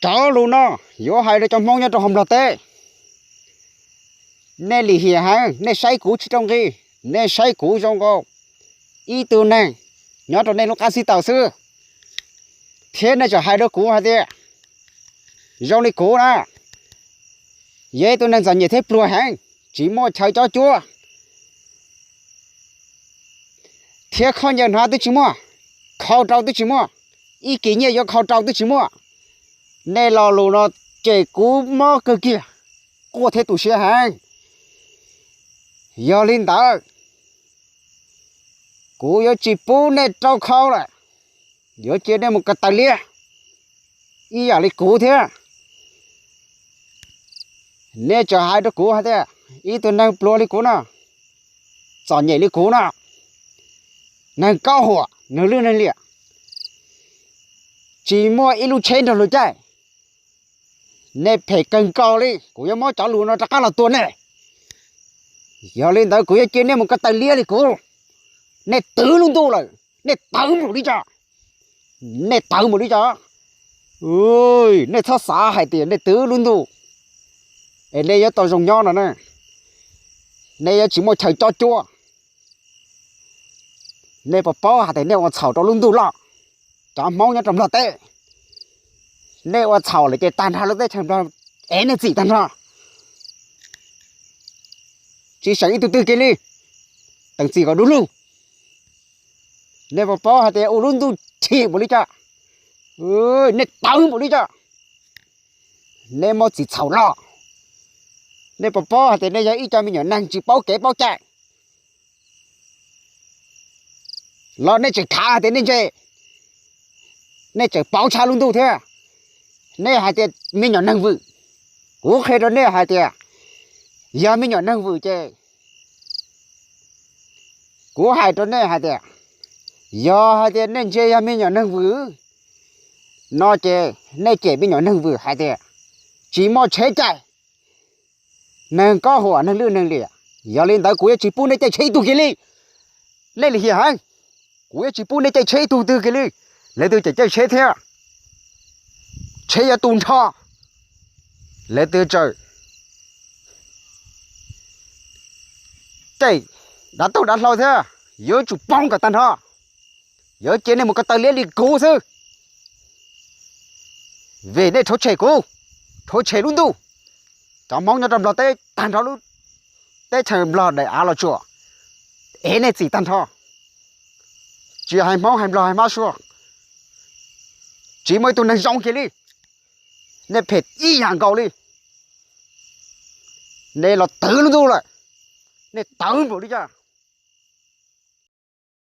Cov lus no yuav hais rau cov Hmoob nyob rau hauv Nplog teb. Nej lim hiam heev, nej saib kuv tsis rau nqi, nej saib kuv zoo nkaus ib tug neeg nyob rau nej lub qab xib taws xwb, thiab nej tseem hais rau kuv hais tias zoo li kuv na, yog ib tug neeg txom nyem thiab pluag heev, tsis muaj chaw cob cuab, thiab khaub ncaws hnav twb tsis muaj, khau rau twb tsis muaj, ib kis nyiaj yuav khau rau twb tsis muaj. Nej lo lus no ces kuv mob kawg kiag, quaj thiab tu siab heev. Yog li ntawd, kuv yuav tsis pub nej rau khau lawm, yuav cia nej mus ko taw liab ib yam li kuv thiab. Nej tseem hais rau kuv hais tias ib tug neeg pluag li kuv no, txom nyem li kuv no, neeg kaub huam, neeg lwj neeg liam, tsis muaj ib lub tsheb nrog luag caij. Nej phem kawg nkaus li, kuv yuav muab cov lus no rov qab los tua nej. Yog li ntawd kuv yuav cia nej mus ko taw liab li kuv. Nej twv lub ntuj lawm, nej tawv npaum li cas? Nej tawv npaum li cas? Nej txhob xav hais tias nej twv lub ntuj es nej yuav tau zoo nyob no na. Nej yuav tsis muaj chaw cob cuab. Nej puas paub hais tias nej ua txhaum rau lub ntuj loj? Cov Hmoob nyob rau Nplog teb, nej ua txhaum lawm ces tag nrho lub teb chaws Nplog ev nej txim tag nrho, tsis seem ib tug twg kiag li. Teem txim kom du lug. Nej puas paub hais tias ua lub ntuj chim npaum li cas? Nej tawv npaum li cas? Nej muaj txim txhaum loj. Nej puas paub hais tias nej yog ib co me nyuam neeg tsis paub kev paub cai los nej tseem khav hais tias nej ntse, nej tseem paub tshaj lub ntuj thiab. Nej hais tias me nyuam neeg vwm, kuv qhia rau nej hais tias yog me nyuam neeg vwm ces kuv hais rau nej hais tias yog hais tias nej ntse yog me nyuam neeg vwm no ces nej cem me nyuam neeg vwm hais tias tsis muaj tsheb caij, neeg kaub huam, neeg lwj neeg liam. Yog li ntawd kuv yuav tsis pub nej caij tsheb ib tug kiag li. Nej lim hiam heev, kuv yuav tsis pub nej caij tsheb ib tug twg kiag li. Lawv twb tseem caij tsheb thiab, tsheb yuav tu nrho. Lawv twb tseem caij dav taug dav hlau thiab, yuav tsum poob kom tag nrho. Yuav cia nej mus ko taw liab li kuv xwb, vim nej rhuav tshem kuv, rhuav tshem lub ntuj. Cov Hmoob nyob rau Nplog teb tag nrho lub teb chaws Nplog daim av los tsuam, ev nej txim tag nrho. Tsis hais Hmoob hais Nplog hais Mab Suav, tsis muaj ib tug neeg zoo kiag li. Nej phem ib yam nkaus li. Nej los twv lub ntuj lawm, nej tawv npaum li cas?